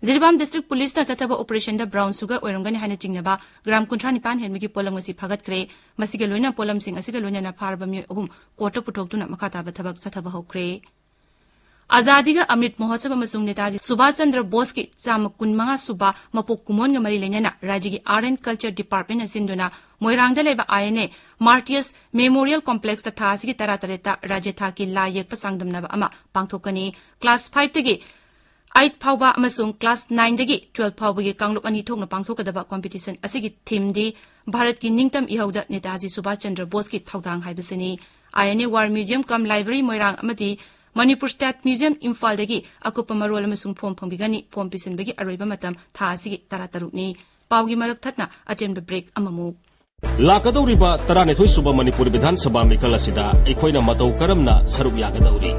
ꯖꯤꯔꯤꯕꯥꯝ district policeꯅ ꯆꯠꯊꯕ operationꯗ brown sugar ꯑꯣꯏꯔꯝꯒꯅꯤ ꯍꯥꯏꯅ ꯆꯤꯡꯅꯕ gram ꯀꯨꯟꯊ꯭ꯔꯥ ꯅꯤꯄꯥꯟ ꯍꯦꯟꯕꯒꯤ ꯄꯣꯠꯂꯝ ꯉꯁꯤ ꯐꯥꯒꯠꯈ꯭ꯔꯦ꯫ ꯃꯁꯤꯒ ꯂꯣꯏꯅꯅ ꯄꯣꯠꯂꯝꯁꯤꯡ ꯑꯁꯤꯒ ꯂꯣꯏꯅꯅ ꯐꯥꯔꯕ ꯃꯤꯑꯣꯏ ꯑꯍꯨꯝ courtꯇ ꯄꯨꯊꯣꯛꯇꯨꯅ ꯃꯈꯥ ꯇꯥꯕ ꯊꯕꯛ ꯆꯠꯊꯕ ꯍꯧꯈ꯭ꯔꯦ꯫ ꯑꯖꯥꯗꯤꯒ ꯑꯃ꯭ꯔꯤꯠ ꯃꯍꯣꯠꯁꯕ ꯑꯃꯁꯨꯡ ꯅꯦꯇꯥꯖꯤ ꯁꯨꯚꯥꯁ ꯆꯟꯗ꯭ꯔ ꯕꯣꯁꯀꯤ ꯆꯥꯝꯃ ꯀꯨꯟꯃꯉꯥ ꯁꯨꯕ ꯃꯄꯣꯛ ꯀꯨꯝꯑꯣꯟꯒ ꯃꯔꯤ ꯂꯩꯅꯅ ꯔꯥꯖ꯭ꯌꯒꯤ Art and Culture Departmentꯅ ꯁꯤꯟꯗꯨꯅ ꯃꯣꯏꯔꯥꯡꯗ ꯂꯩꯕ INA Martyrs Memorial Complexꯇ ꯊꯥ ꯑꯁꯤꯒꯤ ꯇꯔꯥꯇꯔꯦꯠꯇ ꯔꯥꯖ꯭ꯌ ꯊꯥꯛꯀꯤ ꯂꯥꯏ ꯌꯦꯛꯄ ꯆꯥꯡꯗꯝꯅꯕ ꯑꯃ ꯄꯥꯡꯊꯣꯛꯀꯅꯤ꯫ Class fiveꯇꯒꯤ eight ꯐꯥꯎꯕ ꯑꯃꯁꯨꯡ class nineꯗꯒꯤ twelve ꯐꯥꯎꯕꯒꯤ ꯀꯥꯡꯂꯨꯞ ꯑꯅꯤ ꯊꯣꯛꯅ ꯄꯥꯡꯊꯣꯛꯀꯗꯕ competition ꯑꯁꯤꯒꯤ themeꯗꯤ ꯚꯥꯔꯠꯀꯤ ꯅꯤꯡꯇꯝ ꯏꯍꯧꯗ ꯅꯦꯇꯥꯖꯤ ꯁꯨꯚꯥꯁ ꯆꯟꯗ꯭ꯔ ꯕꯣꯁꯀꯤ ꯊꯧꯗꯥꯡ ꯍꯥꯏꯕꯁꯤꯅꯤ꯫ INA War Museum cum Library ꯃꯣꯏꯔꯥꯡ ꯑꯃꯗꯤ Manipur State Museum ꯏꯝꯐꯥꯜꯗꯒꯤ ꯑꯀꯨꯞꯄ ꯃꯔꯣꯜ ꯑꯃꯁꯨꯡ form ꯐꯪꯕꯤꯒꯅꯤ꯫ Form ꯄꯤꯁꯤꯟꯕꯒꯤ ꯑꯔꯣꯏꯕ ꯃꯇꯝ ꯊꯥ ꯑꯁꯤꯒꯤ ꯇꯔꯥꯇꯔꯨꯛꯅꯤ꯫ ꯄꯥꯎꯒꯤ ꯃꯔꯛ ꯊꯠꯅ ꯑꯇꯦꯟꯕ break ꯑꯃꯃꯨꯛ꯫ ꯂꯥꯛꯀꯗꯧꯔꯤꯕ ꯇꯔꯥꯅꯤꯊꯣꯏ ꯁꯨꯕ ꯃꯅꯤꯄꯨꯔ ꯕꯤꯙꯥꯟ ꯁꯚꯥ ꯃꯤꯈꯜ ꯑꯁꯤꯗ ꯑꯩꯈꯣꯏꯅ ꯃꯇꯧ ꯀꯔꯝꯅ ꯁꯔꯨꯛ ꯌꯥꯒꯗꯧꯔꯤ?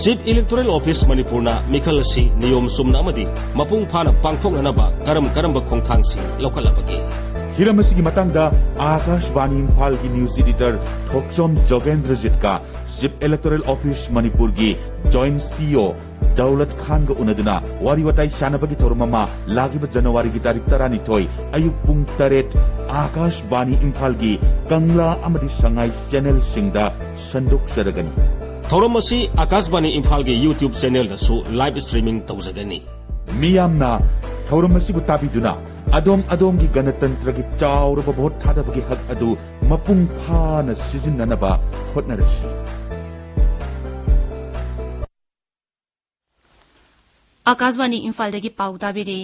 Chief Electoral Office ꯃꯅꯤꯄꯨꯔꯅ ꯃꯤꯈꯜ ꯑꯁꯤ ꯅꯤꯌꯣꯝ ꯆꯨꯝꯅ ꯑꯃꯗꯤ ꯃꯄꯨꯡ ꯐꯥꯅ ꯄꯥꯡꯊꯣꯛꯅꯅꯕ ꯀꯔꯝ ꯀꯔꯝꯕ ꯈꯣꯡꯊꯥꯡꯁꯤꯡ ꯂꯧꯈꯠꯂꯕꯒꯦ? ꯍꯤꯔꯝ ꯑꯁꯤꯒꯤ ꯃꯇꯥꯡꯗ ꯑꯥꯀꯥꯁꯕꯥꯅꯤ ꯏꯝꯐꯥꯜꯒꯤ news editor ꯊꯣꯛꯆꯣꯝ ꯖꯣꯒꯦꯟꯗ꯭ꯔꯖꯤꯠꯀ Chief Electoral Office ꯃꯅꯤꯄꯨꯔꯒꯤ Joint CEO ꯗꯧꯂꯠ ꯈꯥꯟꯒ ꯎꯅꯗꯨꯅ ꯋꯥꯔꯤ ꯋꯥꯇꯥꯏ ꯁꯥꯟꯅꯕꯒꯤ ꯊꯧꯔꯝ ꯑꯃ ꯂꯥꯛꯂꯤꯕ ꯖꯅꯋꯥꯔꯤꯒꯤ ꯇꯥꯔꯤꯛ ꯇꯔꯥꯅꯤꯊꯣꯏ ꯑꯌꯨꯛ ꯄꯨꯡ ꯇꯔꯦꯠ ꯑꯥꯀꯥꯁꯕꯥꯅꯤ ꯏꯝꯐꯥꯜꯒꯤ ꯀꯪꯂꯥ ꯑꯃꯗꯤ ꯁꯉꯥꯏ channelꯁꯤꯡꯗ ꯁꯟꯗꯣꯛꯆꯔꯒꯅꯤ꯫ ꯊꯧꯔꯝ ꯑꯁꯤ ꯑꯥꯀꯥꯁꯕꯥꯅꯤ ꯏꯝꯐꯥꯜꯒꯤ YouTube channelꯗꯁꯨ live streaming ꯇꯧꯖꯒꯅꯤ꯫ ꯃꯤꯌꯥꯝꯅ ꯊꯧꯔꯝ ꯑꯁꯤꯕꯨ ꯇꯥꯕꯤꯗꯨꯅ ꯑꯗꯣꯝ ꯑꯗꯣꯝꯒꯤ ꯒꯅꯇꯟꯇ꯭ꯔꯒꯤ ꯆꯥꯎꯔꯕ ꯚꯣꯠ ꯊꯥꯗꯕꯒꯤ ꯍꯛ ꯑꯗꯨ ꯃꯄꯨꯡ ꯐꯥꯅ ꯁꯤꯖꯤꯟꯅꯅꯕ ꯍꯣꯠꯅꯔꯁꯤ꯫ ꯑꯥꯀꯥꯁꯕꯥꯅꯤ ꯏꯝꯐꯥꯜꯗꯒꯤ ꯄꯥꯎ ꯇꯥꯕꯤꯔꯤ꯫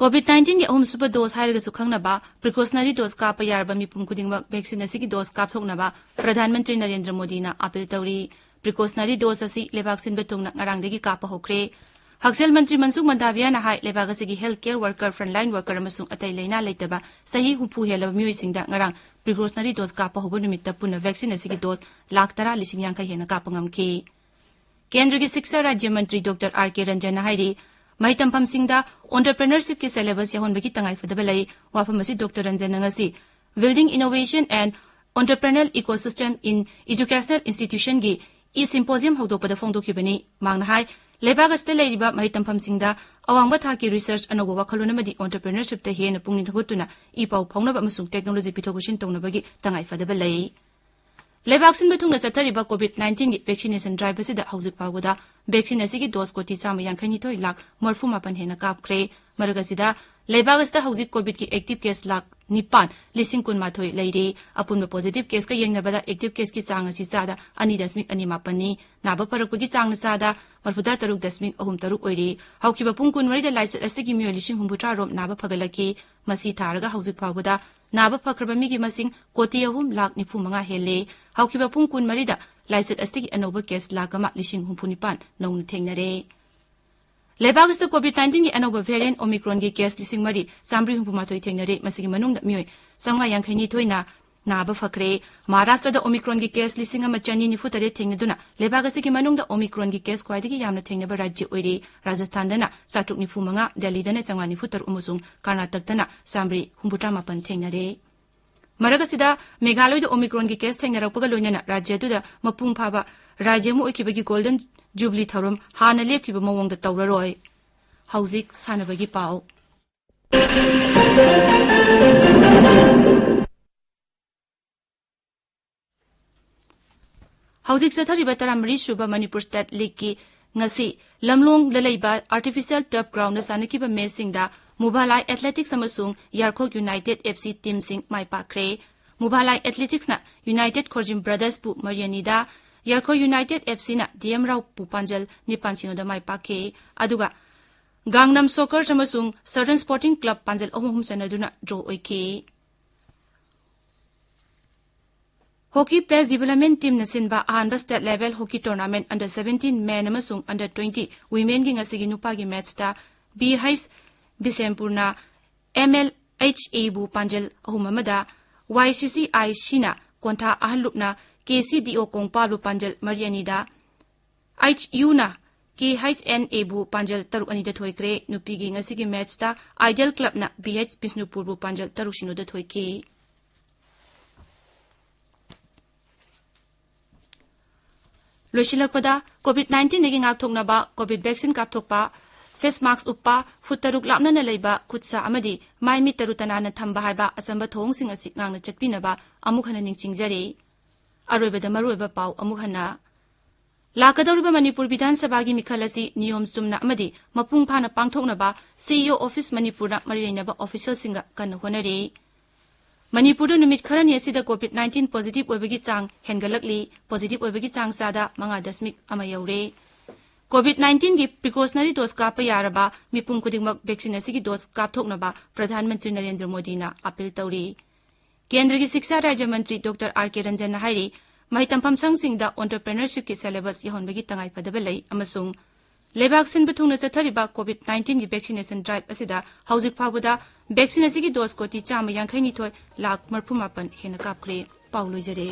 COVID nineteenꯒꯤ ꯑꯍꯨꯝꯁꯨꯕ dose ꯍꯥꯏꯔꯒꯁꯨ ꯈꯪꯅꯕ precautionary dose ꯀꯥꯞꯄ ꯌꯥꯔꯕ ꯃꯤꯄꯨꯝ ꯈꯨꯗꯤꯡꯃꯛ vaccine ꯑꯁꯤꯒꯤ dose ꯀꯥꯞꯊꯣꯛꯅꯕ ꯄ꯭ꯔꯙꯥꯟ ꯃꯟꯇ꯭ꯔꯤ ꯅꯔꯦꯟꯗ꯭ꯔ ꯃꯣꯗꯤꯅ ꯑꯥꯄꯤꯜ ꯇꯧꯔꯤ꯫ Precautionary dose ꯑꯁꯤ ꯂꯩꯕꯥꯛ ꯁꯤꯟꯕ ꯊꯨꯡꯅ ꯉꯔꯥꯡꯗꯒꯤ ꯀꯥꯞꯄ ꯍꯧꯈ꯭ꯔꯦ꯫ ꯍꯛꯁꯦꯜ ꯃꯟꯇ꯭ꯔꯤ ꯃꯟꯁꯨꯈ ꯃꯟꯗꯥꯚꯤꯌꯥꯅ ꯍꯥꯏ, ꯂꯩꯕꯥꯛ ꯑꯁꯤꯒꯤ health care worker, frontline worker ꯑꯃꯁꯨꯡ ꯑꯇꯩ ꯂꯩꯅꯥ ꯂꯩꯇꯕ ꯆꯍꯤ ꯍꯨꯝꯐꯨ ꯍꯦꯜꯂꯕ ꯃꯤꯑꯣꯏꯁꯤꯡꯗ ꯉꯔꯥꯡ precautionary dose ꯀꯥꯞꯄ ꯍꯧꯕ ꯅꯨꯃꯤꯠꯇ ꯄꯨꯟꯅ vaccine ꯑꯁꯤꯒꯤ dose ꯂꯥꯈ ꯇꯔꯥ ꯂꯤꯁꯤꯡ ꯌꯥꯡꯈꯩ ꯍꯦꯟꯅ ꯀꯥꯞꯄ ꯉꯝꯈꯤ꯫ ꯀꯦꯟꯗ꯭ꯔꯒꯤ ꯁꯤꯛꯁꯥ ꯔꯥꯖ꯭ꯌ ꯃꯟꯇ꯭ꯔꯤ ꯗꯣꯛꯇꯔ ꯑꯥꯔ ꯀꯦ ꯔꯟꯖꯟꯅ ꯍꯥꯏꯔꯤ, ꯃꯍꯩ ꯇꯝꯐꯝꯁꯤꯡꯗ entrepreneurshipꯀꯤ syllabus ꯌꯥꯎꯍꯟꯕꯒꯤ ꯇꯉꯥꯏꯐꯗꯕ ꯂꯩ꯫ ꯋꯥꯐꯝ ꯑꯁꯤ ꯗꯣꯛꯇꯔ ꯔꯟꯖꯟꯅ ꯉꯁꯤ Building Innovation and Entrepreneurial Ecosystem in Educational Institutionꯒꯤ e-symposium ꯍꯧꯗꯣꯛꯄꯗ ꯐꯣꯡꯗꯣꯛꯈꯤꯕꯅꯤ꯫ ꯃꯍꯥꯛꯅ ꯍꯥꯏ, ꯂꯩꯕꯥꯛ ꯑꯁꯤꯗ ꯂꯩꯔꯤꯕ ꯃꯍꯩ ꯇꯝꯐꯝꯁꯤꯡꯗ ꯑꯋꯥꯡꯕ ꯊꯥꯛꯀꯤ research, ꯑꯅꯧꯕ ꯋꯥꯈꯜꯂꯣꯟ ꯑꯃꯗꯤ entrepreneurshipꯇ ꯍꯦꯟꯅ ꯄꯨꯛꯅꯤꯡ ꯊꯧꯒꯠꯇꯨꯅ ꯏ ꯄꯥꯎ ꯐꯥꯎꯅꯕ ꯑꯃꯁꯨꯡ technology ꯄꯤꯊꯣꯛ ꯄꯤꯁꯤꯟ ꯇꯧꯅꯕꯒꯤ ꯇꯉꯥꯏꯐꯗꯕ ꯂꯩ꯫ ꯂꯩꯕꯥꯛ ꯁꯤꯟꯕ ꯊꯨꯡꯅ ꯆꯠꯊꯔꯤꯕ COVID nineteenꯒꯤ vaccination drive ꯑꯁꯤꯗ ꯍꯧꯖꯤꯛ ꯐꯥꯎꯕꯗ vaccine ꯑꯁꯤꯒꯤ dose ꯀꯣꯇꯤ ꯆꯥꯝꯃ ꯌꯥꯡꯈꯩ ꯅꯤꯊꯣꯏ ꯂꯥꯈ ꯃꯔꯐꯨ ꯃꯥꯄꯟ ꯍꯦꯟꯅ ꯀꯥꯞꯈ꯭ꯔꯦ꯫ ꯃꯔꯛ ꯑꯁꯤꯗ ꯂꯩꯕꯥꯛ ꯑꯁꯤꯗ ꯍꯧꯖꯤꯛ COVIDꯀꯤ active case ꯂꯥꯈ ꯅꯤꯄꯥꯟ ꯂꯤꯁꯤꯡ ꯀꯨꯟꯃꯥꯊꯣꯏ ꯂꯩꯔꯤ꯫ ꯑꯄꯨꯟꯕ positive caseꯀ ꯌꯦꯡꯅꯕꯗ active caseꯀꯤ ꯆꯥꯡ ꯑꯁꯤ ꯆꯥꯗ ꯑꯅꯤ ꯗꯁꯃꯤꯛ ꯑꯅꯤ ꯃꯥꯄꯟꯅꯤ꯫ ꯅꯥꯕ ꯐꯔꯛꯄꯒꯤ ꯆꯥꯡꯅ ꯆꯥꯗ ꯃꯔꯐꯨꯇꯔꯥ ꯇꯔꯨꯛ ꯗꯁꯃꯤꯛ ꯑꯍꯨꯝ ꯇꯔꯨꯛ ꯑꯣꯏꯔꯤ꯫ ꯍꯧꯈꯤꯕ ꯄꯨꯡ ꯀꯨꯟꯃꯔꯤꯗ ꯂꯥꯏꯆꯠ ꯑꯁꯤꯒꯤ ꯃꯤꯑꯣꯏ ꯂꯤꯁꯤꯡ ꯍꯨꯝꯐꯨꯇꯔꯥ ꯔꯣꯝ ꯅꯥꯕ ꯐꯒꯠꯂꯛꯈꯤ꯫ ꯃꯁꯤ ꯊꯥꯔꯒ ꯍꯧꯖꯤꯛ ꯐꯥꯎꯕꯗ ꯅꯥꯕ ꯐꯈ꯭ꯔꯕ ꯃꯤꯒꯤ ꯃꯁꯤꯡ ꯀꯣꯇꯤ ꯑꯍꯨꯝ ꯂꯥꯈ ꯅꯤꯐꯨ ꯃꯉꯥ ꯍꯦꯜꯂꯦ꯫ ꯍꯧꯈꯤꯕ ꯄꯨꯡ ꯀꯨꯟꯃꯔꯤꯗ ꯂꯥꯏꯆꯠ ꯑꯁꯤꯒꯤ ꯑꯅꯧꯕ case ꯂꯥꯈ ꯑꯃ ꯂꯤꯁꯤꯡ ꯍꯨꯝꯐꯨ ꯅꯤꯄꯥꯟ ꯅꯧꯅ ꯊꯦꯡꯅꯔꯦ꯫ ꯂꯩꯕꯥꯛ ꯑꯁꯤꯗ COVID nineteenꯒꯤ ꯑꯅꯧꯕ variant Omicronꯒꯤ case ꯂꯤꯁꯤꯡ ꯃꯔꯤ ꯆꯥꯝꯃꯔꯤ ꯍꯨꯝꯐꯨ ꯃꯥꯊꯣꯏ ꯊꯦꯡꯅꯔꯦ꯫ ꯃꯁꯤꯒꯤ ꯃꯅꯨꯡꯗ ꯃꯤꯑꯣꯏ ꯆꯥꯝꯃꯉꯥ ꯌꯥꯡꯈꯩ ꯅꯤꯊꯣꯏꯅ ꯅꯥꯕ ꯐꯈ꯭ꯔꯦ꯫ ꯃꯍꯥꯔꯥꯁꯇ꯭ꯔꯗ Omicronꯒꯤ case ꯂꯤꯁꯤꯡ ꯑꯃ ꯆꯅꯤ ꯅꯤꯐꯨ ꯇꯔꯦꯠ ꯊꯦꯡꯅꯗꯨꯅ ꯂꯩꯕꯥꯛ ꯑꯁꯤꯒꯤ ꯃꯅꯨꯡꯗ Omicronꯒꯤ case ꯈ꯭ꯋꯥꯏꯗꯒꯤ ꯌꯥꯝꯅ ꯊꯦꯡꯅꯕ ꯔꯥꯖ꯭ꯌ ꯑꯣꯏꯔꯦ꯫ ꯔꯥꯖꯁꯊꯥꯟꯗꯅ ꯆꯥꯇ꯭ꯔꯨꯛ ꯅꯤꯐꯨ ꯃꯉꯥ, ꯗꯦꯜꯂꯤꯗꯅ ꯆꯥꯝꯃꯉꯥ ꯅꯤꯐꯨ ꯇꯔꯨꯛ ꯑꯃꯁꯨꯡ ꯀꯔꯅꯥꯇꯛꯇꯅ ꯆꯥꯝꯃꯔꯤ ꯍꯨꯝꯐꯨꯇꯔꯥ ꯃꯥꯄꯟ ꯊꯦꯡꯅꯔꯦ꯫ ꯃꯔꯛ ꯑꯁꯤꯗ ꯃꯦꯘꯥꯂꯣꯏꯗ Omicronꯒꯤ case ꯊꯦꯡꯅꯔꯛꯄꯒ ꯂꯣꯏꯅꯅ ꯔꯥꯖ꯭ꯌ ꯑꯗꯨꯗ ꯃꯄꯨꯡ ꯐꯥꯕ ꯔꯥꯖ꯭ꯌ ꯑꯃ ꯑꯣꯏꯈꯤꯕꯒꯤ Golden Jubilee ꯊꯧꯔꯝ ꯍꯥꯟꯅ ꯂꯦꯞꯈꯤꯕ ꯃꯑꯣꯡꯗ ꯇꯧꯔꯔꯣꯏ꯫ ꯍꯧꯖꯤꯛ ꯁꯥꯟꯅꯕꯒꯤ ꯄꯥꯎ꯫ ꯍꯧꯖꯤꯛ ꯆꯠꯊꯔꯤꯕ ꯇꯔꯥꯃꯔꯤ ꯁꯨꯕ ꯃꯅꯤꯄꯨꯔ ꯁ꯭ꯇꯦꯠ ꯂꯤꯒꯀꯤ ꯉꯁꯤ ꯂꯝꯂꯣꯡꯗ ꯂꯩꯕ Artificial Turf Groundꯗ ꯁꯥꯟꯅꯈꯤꯕ matchꯁꯤꯡꯗ ꯃꯨꯕꯥꯂꯥꯏ Athletics ꯑꯃꯁꯨꯡ ꯌꯥꯔꯈꯣꯛ United FC teamꯁꯤꯡ ꯃꯥꯏ ꯄꯥꯛꯈ꯭ꯔꯦ꯫ ꯃꯨꯕꯥꯂꯥꯏ Athleticsꯅ United ꯈꯣꯔꯖꯤꯝ Brothersꯕꯨ ꯃꯔꯤ ꯑꯅꯤꯗ, ꯌꯥꯔꯈꯣꯛ United FCꯅ DM ꯔꯥꯎꯄꯨ ꯄꯥꯟꯖꯜ ꯅꯤꯄꯥꯟ ꯁꯤꯅꯣꯗ ꯃꯥꯏ ꯄꯥꯛꯈꯤ꯫ ꯑꯗꯨꯒ Gangnam Soccer ꯑꯃꯁꯨꯡ Southern Sporting Club ꯄꯥꯟꯖꯜ ꯑꯍꯨꯝ ꯑꯍꯨꯝ ꯆꯟꯅꯗꯨꯅ draw ꯑꯣꯏꯈꯤ꯫ Hockey Players Development Teamꯅ ꯁꯤꯟꯕ ꯑꯍꯥꯟꯕ state level hockey tournament under seventeen men ꯑꯃꯁꯨꯡ under twenty womenꯒꯤ ꯉꯁꯤꯒꯤ ꯅꯨꯄꯥꯒꯤ matchꯇ BH ꯕꯤꯁꯦꯝꯄꯨꯔꯅ MLHAꯕꯨ ꯄꯥꯟꯖꯜ ꯑꯍꯨꯝ ꯑꯃꯗ, YCCICꯅ ꯀꯣꯟꯊꯥ ꯑꯍꯜꯂꯨꯞꯅ KCDO ꯀꯣꯡꯄꯥꯜꯕꯨ ꯄꯥꯟꯖꯜ ꯃꯔꯤ ꯑꯅꯤꯗ, HUꯅ KHNAꯕꯨ ꯄꯥꯟꯖꯜ ꯇꯔꯨꯛ ꯑꯅꯤꯗ ꯊꯣꯏꯈ꯭ꯔꯦ꯫ ꯅꯨꯄꯤꯒꯤ ꯉꯁꯤꯒꯤ matchꯇ Ideal Clubꯅ BH ꯕꯤꯁꯅꯨꯄꯨꯔꯕꯨ ꯄꯥꯟꯖꯜ ꯇꯔꯨꯛ ꯁꯤꯅꯣꯗ ꯊꯣꯏꯈꯤ꯫ ꯂꯣꯏꯁꯤꯜꯂꯛꯄꯗ, COVID nineteenꯗꯒꯤ ꯉꯥꯛꯊꯣꯛꯅꯕ COVID vaccine ꯀꯥꯞꯊꯣꯛꯄ, face mask ꯎꯞꯄ, ꯐꯨꯠ ꯇꯔꯨꯛ ꯂꯥꯞꯅꯅ ꯂꯩꯕ, ꯈꯨꯠ ꯁꯥ ꯑꯃꯗꯤ ꯃꯥꯏ ꯃꯤꯠ ꯇꯔꯨ ꯇꯅꯥꯟꯅ ꯊꯝꯕ ꯍꯥꯏꯕ ꯑꯆꯝꯕ ꯊꯧꯑꯣꯡꯁꯤꯡ ꯑꯁꯤ ꯉꯥꯛꯅ ꯆꯠꯄꯤꯅꯕ ꯑꯃꯨꯛ ꯍꯟꯅ ꯅꯤꯡꯁꯤꯡꯖꯔꯤ꯫ ꯑꯔꯣꯏꯕꯗ ꯃꯔꯨꯑꯣꯏꯕ ꯄꯥꯎ ꯑꯃꯨꯛ ꯍꯟꯅ꯫ ꯂꯥꯛꯀꯗꯧꯔꯤꯕ ꯃꯅꯤꯄꯨꯔ ꯕꯤꯙꯥꯟ ꯁꯚꯥꯒꯤ ꯃꯤꯈꯜ ꯑꯁꯤ ꯅꯤꯌꯣꯝ ꯆꯨꯝꯅ ꯑꯃꯗꯤ ꯃꯄꯨꯡ ꯐꯥꯅ ꯄꯥꯡꯊꯣꯛꯅꯕ ꯁꯤꯏꯑꯣ ꯑꯣꯐꯤꯁ ꯃꯅꯤꯄꯨꯔꯅ ꯃꯔꯤ ꯂꯩꯅꯕ ꯑꯣꯐꯤꯁꯤꯌꯦꯜꯁꯤꯡꯒ ꯀꯟꯅ ꯍꯣꯠꯅꯔꯤ꯫ ꯃꯅꯤꯄꯨꯔꯗ ꯅꯨꯃꯤꯠ ꯈꯔꯅꯤ ꯑꯁꯤꯗ ꯀꯣꯚꯤꯗ ꯅꯥꯏꯟꯇꯤꯟ ꯄꯣꯖꯤꯇꯤꯚ ꯑꯣꯏꯕꯒꯤ ꯆꯥꯡ ꯍꯦꯟꯒꯠꯂꯛꯂꯤ꯫ ꯄꯣꯖꯤꯇꯤꯚ ꯑꯣꯏꯕꯒꯤ ꯆꯥꯡ ꯆꯥꯗ ꯃꯉꯥ ꯗꯁꯃꯤꯛ ꯑꯃ ꯌꯧꯔꯦ꯫ ꯀꯣꯚꯤꯗ ꯅꯥꯏꯟꯇꯤꯟꯒꯤ ꯄ꯭ꯔꯤꯀꯣꯁꯅꯔꯤ ꯗꯣꯁ ꯀꯥꯞꯄ ꯌꯥꯔꯕ ꯃꯤꯄꯨꯝ ꯈꯨꯗꯤꯡꯃꯛ ꯚꯦꯛꯁꯤꯟ ꯑꯁꯤꯒꯤ ꯗꯣꯁ ꯀꯥꯞꯊꯣꯛꯅꯕ ꯄ꯭ꯔꯙꯥꯟ ꯃꯟꯇ꯭ꯔꯤ ꯅꯔꯦꯟꯗ꯭ꯔ ꯃꯣꯗꯤꯅ ꯑꯥꯄꯤꯜ ꯇꯧꯔꯤ꯫ ꯀꯦꯟꯗ꯭ꯔꯒꯤ ꯁꯤꯛꯁꯥ ꯔꯥꯖ꯭ꯌ ꯃꯟꯇ꯭ꯔꯤ ꯗꯣꯛꯇꯔ ꯑꯥꯔ ꯀꯦ ꯔꯟꯖꯟꯅ ꯍꯥꯏꯔꯤ, ꯃꯍꯩ ꯇꯝꯐꯝ ꯁꯪꯁꯤꯡꯗ ꯑꯣꯟꯇꯔꯄ꯭ꯔꯦꯅꯔꯁꯤꯞꯀꯤ ꯁꯦꯂꯦꯕꯁ ꯌꯥꯎꯍꯟꯕꯒꯤ ꯇꯉꯥꯏꯐꯗꯕ ꯂꯩ ꯑꯃꯁꯨꯡ ꯂꯩꯕꯥꯛ ꯁꯤꯟꯕ ꯊꯨꯡꯅ ꯆꯠꯊꯔꯤꯕ ꯀꯣꯚꯤꯗ ꯅꯥꯏꯟꯇꯤꯟꯒꯤ ꯚꯦꯛꯁꯤꯅꯦꯁꯟ ꯗ꯭ꯔꯥꯏꯚ ꯑꯁꯤꯗ ꯍꯧꯖꯤꯛ ꯐꯥꯎꯕꯗ ꯚꯦꯛꯁꯤꯟ ꯑꯁꯤꯒꯤ ꯗꯣꯁ ꯀꯣꯇꯤ ꯆꯥꯝꯃ ꯌꯥꯡꯈꯩ ꯅꯤꯊꯣꯏ ꯂꯥꯈ ꯃꯔꯤꯐꯨ ꯃꯥꯄꯟ ꯍꯦꯟꯅ ꯀꯥꯞꯈ꯭ꯔꯦ꯫ ꯄꯥꯎ ꯂꯣꯏꯖꯔꯦ꯫